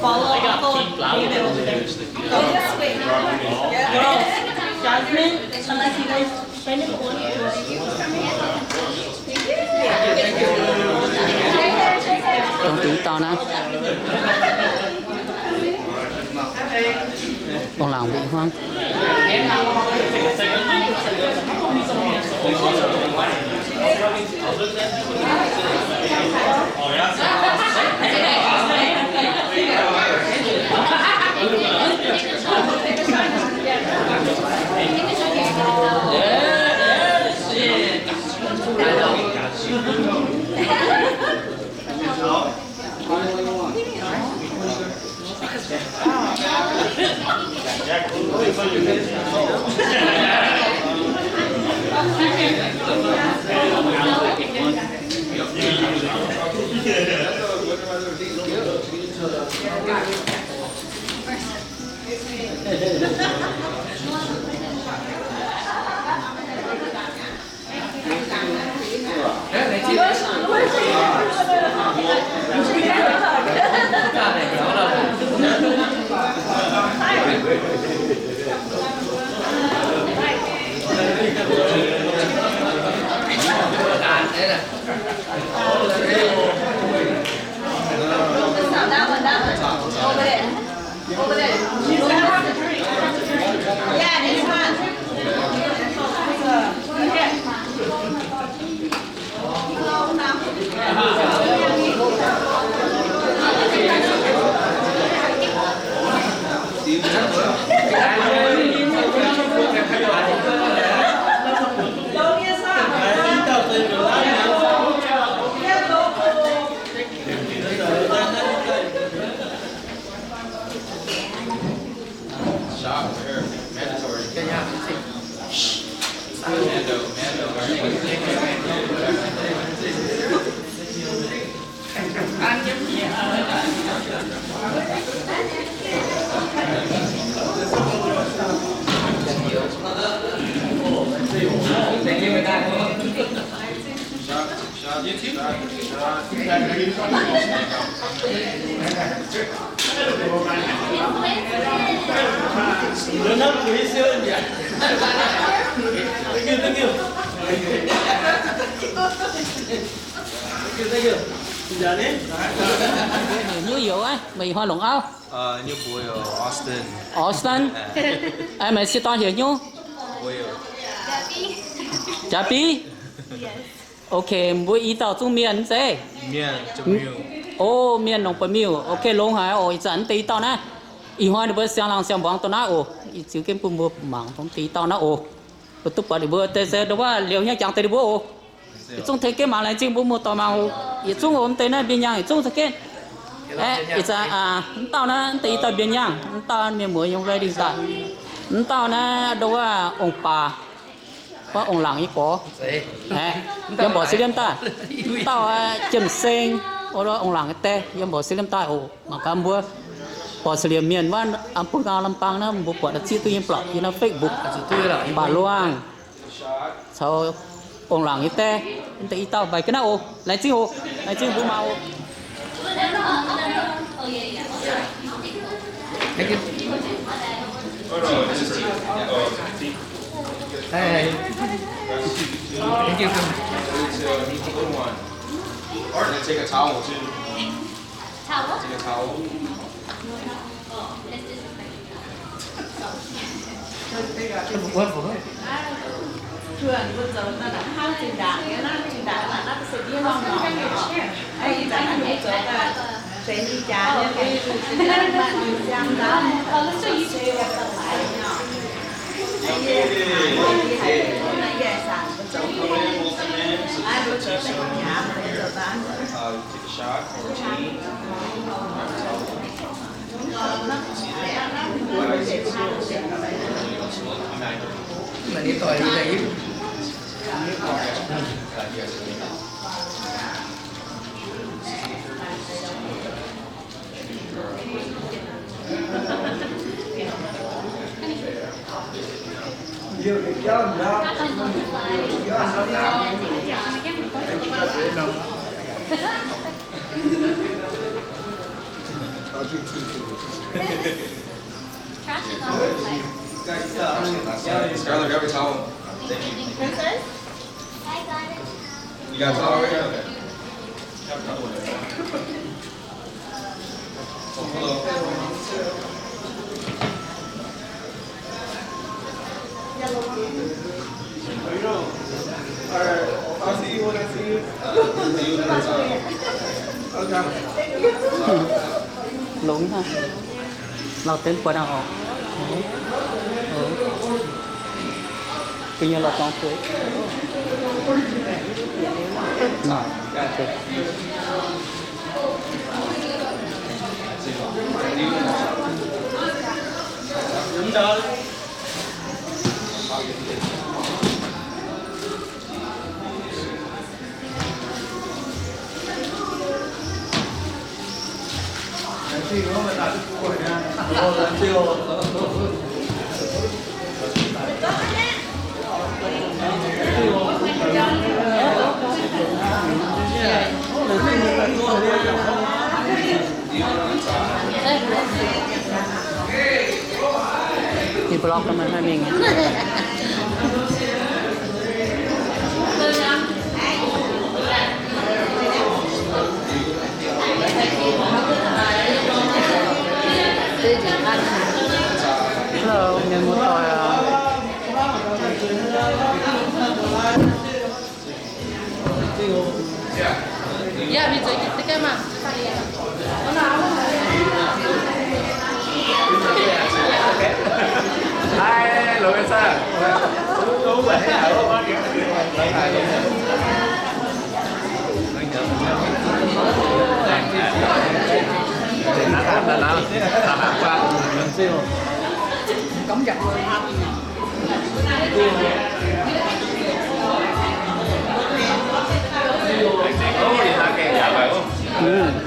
Follow up on Jasmine, unless you guys Dongh deix dauh naaiv. Ong-laangc mbuo ih hmuangv. Shop for her. Mandatory. Mando, Mando. Shop. Nyuv youz aqv, meih ih hnoi longc auv? Nyei mbuox youz Austin. Austin? Meih sieqv dorn heuc nyuv? Jaax Biv. Ok, mbuo i dauh zungv mienh zeiv? O, mienh longc ba'miuh. Ok, longx haic oc. Ih zanc deix i dauh naaiv, ih hnoi ninh mbuo siang-laangh siang-mbuangz dongh naaiv oc. Ih ziux jienv bun mbuo mangc dongh deix i dauh naaiv oc. Mbuo duqv buatc ninh mbuo deix se ndongc wuov liouh hnyouv jangx deix ninh mbuo oc. Yietc zungv tengx jienv mangc, laengz zingh mbuo muoz-doic mangc oc. Yietc zungv oc, mv deix naaiv mbienv yaangh yietc zungv tengx jienv. Aeqv, ih zanc mv dauh naaiv, mv deix i dauh mbienv yaangh, mv dauh mienh muoz yiem ready daaih. Mv dauh naaiv ndongc wuov ong-baac, wuov ong-laangc nyei gorx. Aeqv, yiem mborqc se liemh daaih. Mv dauh Jiem Seng, wuov ong-laangc nyei die, yiem mborqc se liemh daaih oc. Mangc gaax mbuo borqc se liemh mienh wuov, bun gau Lambaang naaiv mbuo buatc zieqv duqv nyei mv baac yiem naaiv Facebook. Baac Luangh caux ong-laangc nyei die, mv deix i dauh mbaih ga'naaiv oc. Laengz zingh oc. Laengz zingh mbuo mangc oc. Or they take a towel too. Towel? Take a towel. Take a shot or tea. Scarlett, grab a towel. Thank you. Princess? You got a towel right here? Okay. Longx haic. Lauh deix buatc aqv oc. Gu'nyuoz lorz dorngx zueiz. Ninh block maiv mingh. Hello, mienh muoz-doic aac.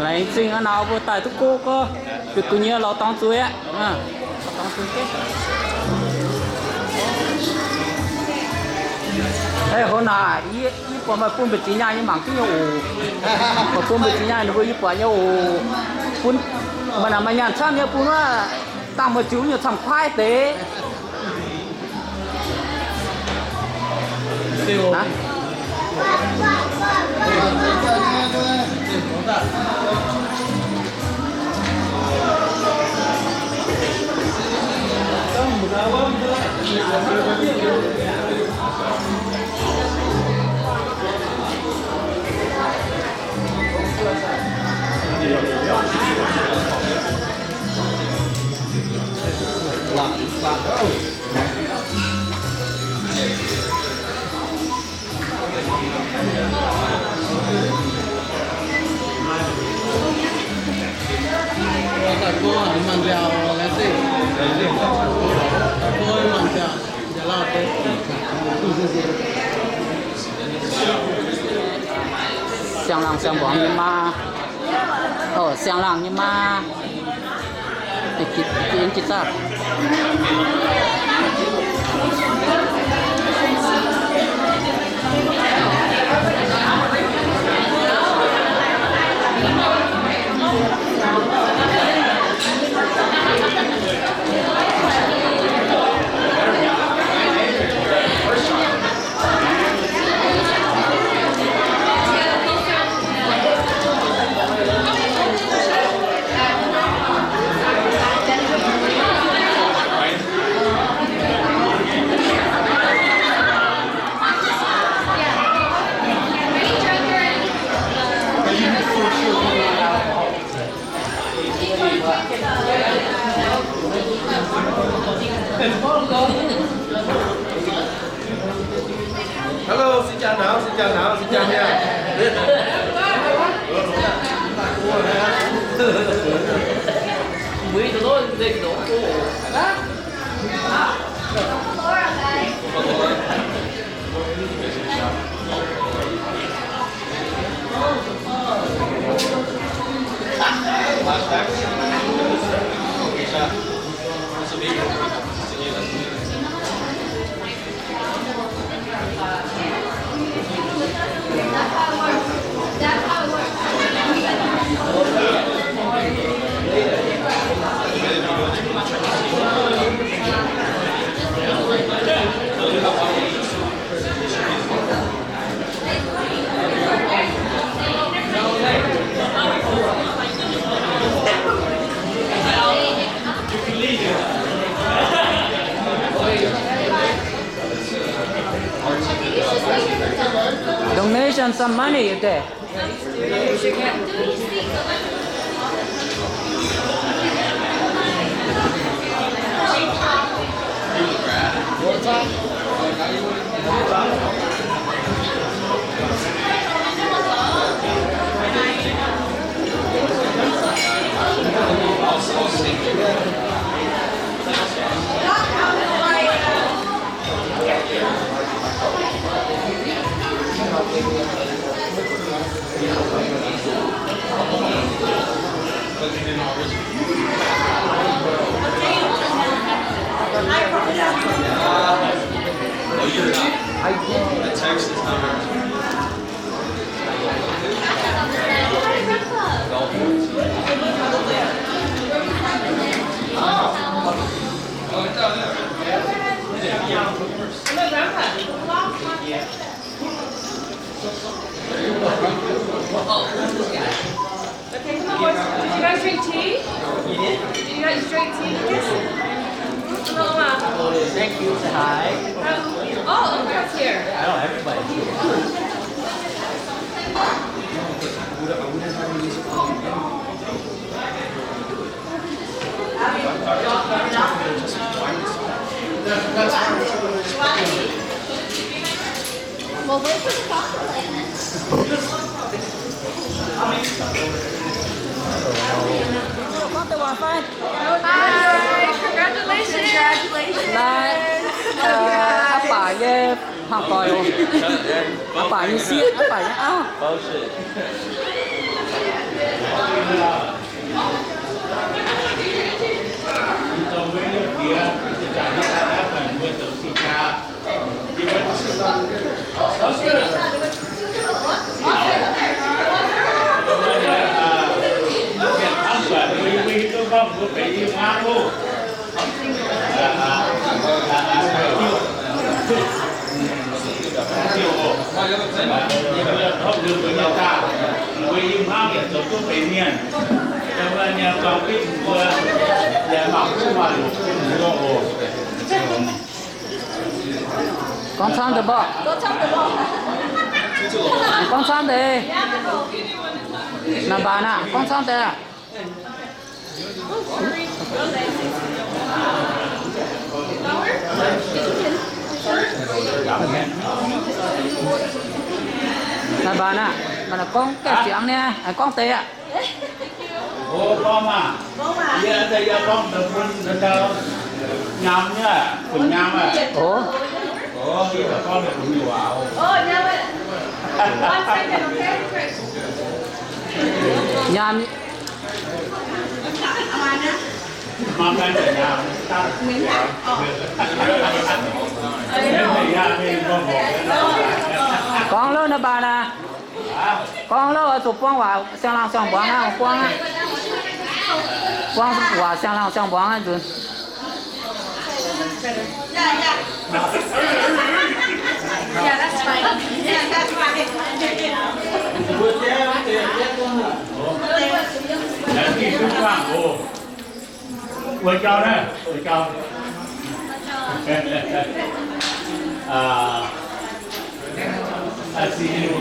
Laengz zingh aqv, nor mbuo daaih duqv gouv gorngv, gu'nyuoz lorz dorngx zueiz aqv. Hov naaic, yie buatc meih bun mbu'ziex nyaanh nyei mangc duqv nyei oc. Meih bun mbu'ziex nyaanh ninh mbuo yie buatc nyei oc. Bun meih naaic maaih nyaanh camv nyei bun wuov dangh meih ziux nyei camv kuaaiv deix. Siang-laangh siang-mbuangz nyei maa. O, siang-laangh nyei maa. Hello, xin chào nào, xin chào nào, xin chào nha. Donation some money, okay? Okay, come on, boys. Did you guys drink tea? Did you guys drink tea, Lucas? Come on, Mama. Thank you. Say hi. Um, oh, Uncle's here. I know everybody's here. We'll wait for the chocolate. Hi, congratulations. Congratulations. Naaiv, aa, aa baac nyei hmuangv doic oc. Aa baac nyei sieqv, aa baac nyei auv. Gorngv camv deix mborqv. Gorngv camv deix. Naaic mbaanc aqv, gorngv camv deix aqv. Naaic mbaanc aqv, mv baac gorngv gaengh ziangx niaa, gorngv deix aqv. Nyaam. Gorngv louh naaiv baac naaic. Gorngv louh oix zuqc buang waac siang-laangh siang-mbuangz aqv, buang aqv. Buang waac siang-laangh siang-mbuangz aqv nzunc. Wuov jauv naaiv, wuov jauv. I see you,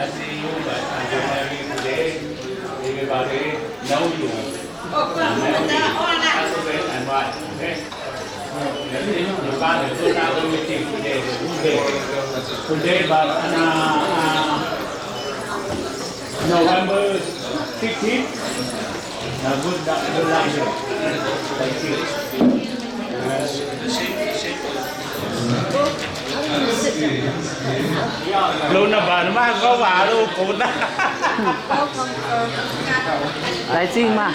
I see you, but I don't have you today. Everybody know you. Today, but, uh, uh, November sixteen. Uh, good, good luck. Thank you. ลงนะบ่านะ มาก็ว่าลูกกูนะ Laaix zingh maah.